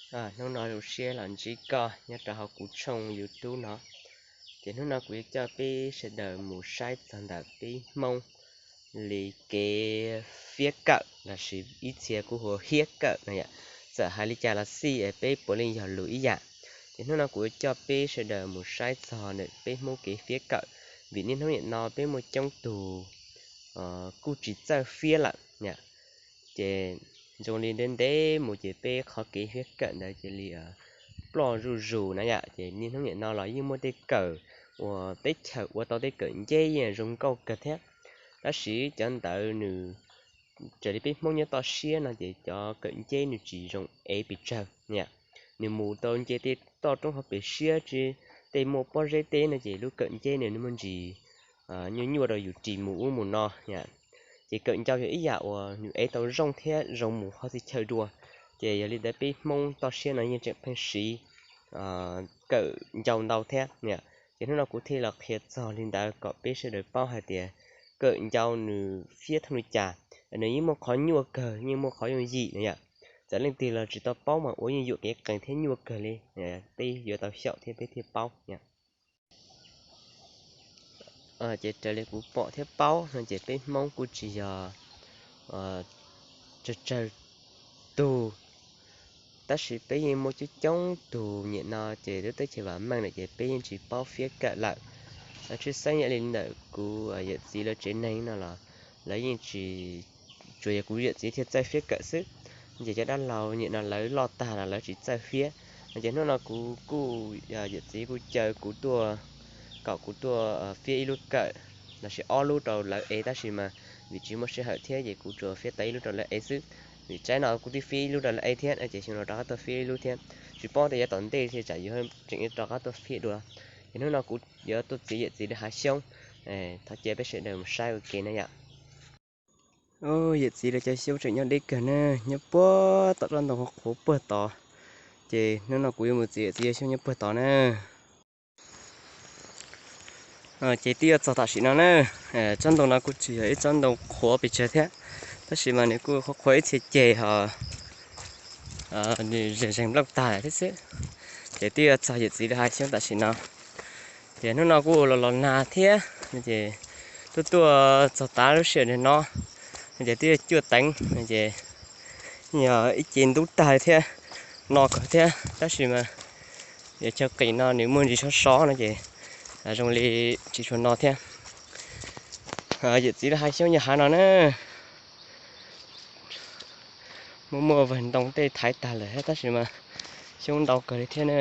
Hnub no zoo siab los ntsib koj nyob rau hauv kuv tshooj YouTube no. Ces hnub no kuv yuav coj peb sawv daws mus saib txog ntawm peb Hmoob li kev fiab kawm lossis ib txhia kuj hu ua hiab kawm no yom. Txawm hais li cas los xij es peb puav leej yog lus ib yam. Ces hnub no kuv yuav coj peb sawv daws mus saib txog ntawm peb Hmoob kev fiab kawm, vim niaj hnub niam no peb muaj coob tug kuj tsis txawj fiab lawm. Ces zoo li ntev ntev mus ces peb qhov kev fiab kawm ntawd cia li ploj zuj zus na yom. Ces niaj hnub niam no los yeej muaj tej kawm uas teb chaws ua tau tej kawm nceb yeej zoo nkauj kawg thiab. Tab sis cov ntawd nws, raws li peb Hmoob nyob toj siab no ces cov kawm nceb nws tsis zoo ev pes tsawg na yom. Nws mus tau nce tej toj roob hauv pes siab tsis, tej muaj pob zeb teb no ces lub kawm nceb nws muaj ntsis nyuaj nyuaj rau yus ris mus ub mus no. Ces kawm ncau yog ib yam uas nws ev tau zoo thiab zoo mus qhov txhia chaw dua. Ces yog li ntawd peb Hmoob toj siab no yeej tseem pheej siv kawm ncau ntau thiab. Ces hnub no kuv thiaj los qhia txog li ntawd kom peb sawv daws paub hais tias kawm ncau nws fiab thooj li cas. Nws yeej muaj qhov nyuaj kawg yeej muaj qhov yooj yim na yom. Txawm leej twg los tsis tau paub mas ua yeej yuam kev qees thiab nyuaj kawg li. Peb yuav tau xyaum thiab peb thiaj paub. Ces raws li kuv pom thiab paub no ces peb Hmoob kuj tsis yog tsawg tsawg tug, tab sis peb yeej muaj coob coob tug niam no ces lub teb chaws vam meej lawm ces peb yeej tsis paub fiab kawm lawm. Tshwj xeeb yog li ntawm kuv yawm txiv lawv tsev neeg no los lawv yeej tsis, tsuas yog kuv yawm txiv thiaj txawj fiab kawm xwb. Ces cov dab laug niam no lawv loj tag los lawv tsis txawj fiab. Ces hnub no kuv kuj, yawm txiv kuj caw kuv tuaj, kom kuv tuaj fiab ib lub kawm lossis ob lub rau lawv ev tab sis mas vim tsis muaj sij hawm thiab ces kuv tsuas fiab tau ib lub rau lawv ev xwb. Vim tsaib no kuv twb fiab ib lub rau lawv ev thiab no ces xyoo no rov qab tuaj fiab ib lub thiab. Tsis paub tias yav tom ntej thiaj tsam yuav tseem rov qab tuaj fiab dua. Ces hnub no kuv yuav tuaj txiav yawm txiv lawv hav xyoob. Thov caw peb sawv daws mus saib ua ke na yom. Yawm txiv lawv cov xyoob tseem nyob deb kawg na, nyob puag tom tsob ntoo qhuav puag tod. Ces hnub no kuv yuav mus txiav yawm txiv lawv xyoob nyob puag tod na. Ces twb yuav txog tam sim no na. Tsob ntoo no kuj tsis yog ib tsob ntoo qhuav pes tsawg thiab, tab sis mas nws kuj qhuav qhuav ib txhia ceg ho nws zeeg zeeg nplooj tag thiab xwb. Ces twb yuav txog yawm txiv lawv hav xyoob tam sim no. Ces hnub no kuj los los nag thiab, ces tuaj tuaj txog tav lub sij hawm no ces twb yuav cuaj teev, ces yog ib ce ntub tag thiab, no kawg thiab tab sis mas yog chaw qis no nws muaj ntsis sov sov no ces zoo li tsis tshua no thiab. Yawm txiv lawv hav xyoob nyob hav no na. Muaj muaj vawg ntoo tej thaiv tag lawm tab sis mas xyoob ntau kawg li thiab na.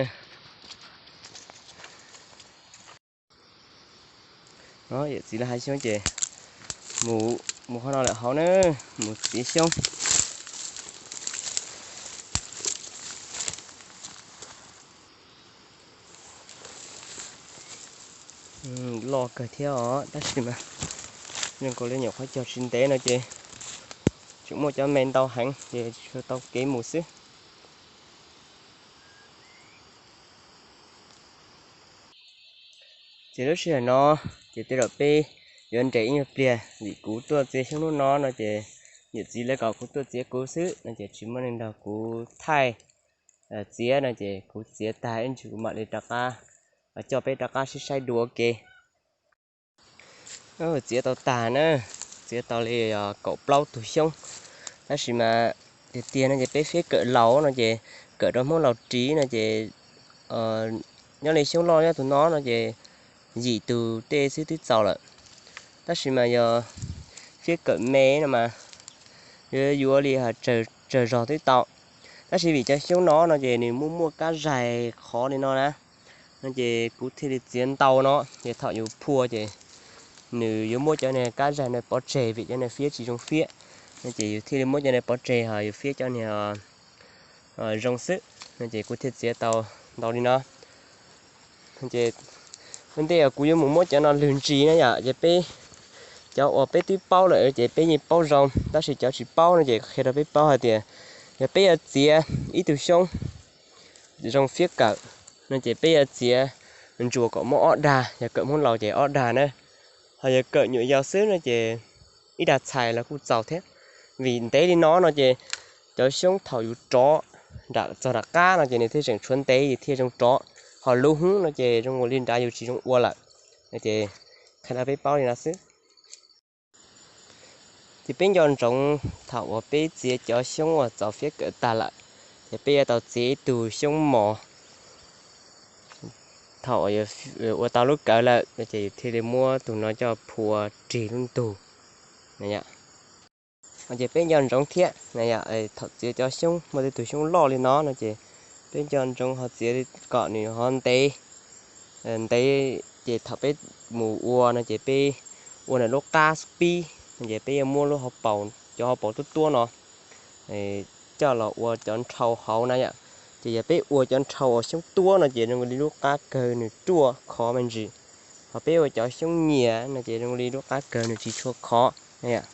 Yawm txiv lawv hav xyoob ces mus, mus qhov no lawm hauv na, mus txiav xyoob. Loj kawg thiab os tab sis mas zoo nkaus li nyuam qhuav cog tsis ntev no ces tseem muaj cov me ntau heev ces tsuas tau kev mus xwb. Ces lub sij hawm no ces tej zaum peb yuav nres ib nyuag pliag vim kuv tuaj txiav xyoob hnub no no ces yawm txiv lawv kom kuv tuaj txiav kuv xwb no ces tsis muaj neeg nrog kuv thaij txiav no ces kuv txiav tag ib ntsis kuv mam li rov qab coj peb rov qab sib saib dua ua ke. Txiav tau tag na, txiav tau li kaum plaub tug xyoob, tab sis mas tiag tiag no ces peb fiab kawm laus no ces kawm rau Hmoob laus ris no ces nyob li xyoob loj nyob tus no no ces yim tug tej xwb twb txaus lawm. Tab sis mas yog fiab kawm me no mas yuav yuav li tsawg zog twb tau. Tab sis vim cov xyoob no no ces nws muaj muaj kab zaig qhov li no na, no ces kuv thiaj li txiav ntau no ces thaum yus phua ces nws yuav muab cov niag kab zaig no pov tseg vim cov niag fiab tsis zoo fiab, no ces yus thiaj li muab cov niag pov tseg ho yus fiab cov niag zoo xwb, no ces kuv thiaj txiav tau ntau li no. Ces ua ntej kuv yuav mus muab cov no lwg ntsis na yom, ces peb cov uas peb twb paub lawm ces peb yeej paub zoo, tab sis cov tsis paub no ces qhia rau peb paub hais tias yog peb yuav txiav ib tug xyoob zoo fiab kawm no ces peb yuav txiav ntsuas kom muaj ob dag, yog kawm Hmoob laus ces ob dag na, ho yog kawm nyuam yaus xwb no ces ib dag txhais los kuj txaus thiab. Vim ntev li no no ces cov xyoob thaum yus rov nram txog nram qab no ces nws thiaj tseem tshuav ntev thiaj zoo rov. Ho lub hub no ces zoo li nrad yus tsis zoo ua lawm. Ces qhia rau peb paub li no xwb. Ces peb nco ntsoov thaum uas peb txiav cov xyoob uas txaus fiab kawm tag lawm, ces peb yuav tau txiav ib tug xyoob mos. Thaum ua tau lub kawm lawm ces thiaj li muab tus no coj phua rig lub ntug. Ces peb nco ntsoov thiab, thaum txiav cov xyoob muaj tej tug xyoob loj li no no ces peb nco ntsoov ho txiav kom nws ho ntev, ntev. Ces thaum peb mus ua no ces peb ua ntawm lub qab pib no ces peb yuav muab lub hauv paus, cov hauv paus tuab tuab no coj los ua cov nrhau hauv na yom. Ces yog peb ua cov nrhau uas xyoob tuab no ces zoo li lub qab kawg nws ruaj khov me ntsis. Ho peb ua cov xyoob nyias no ces zoo li lub qab kawg nws tsis tshua khov na yom.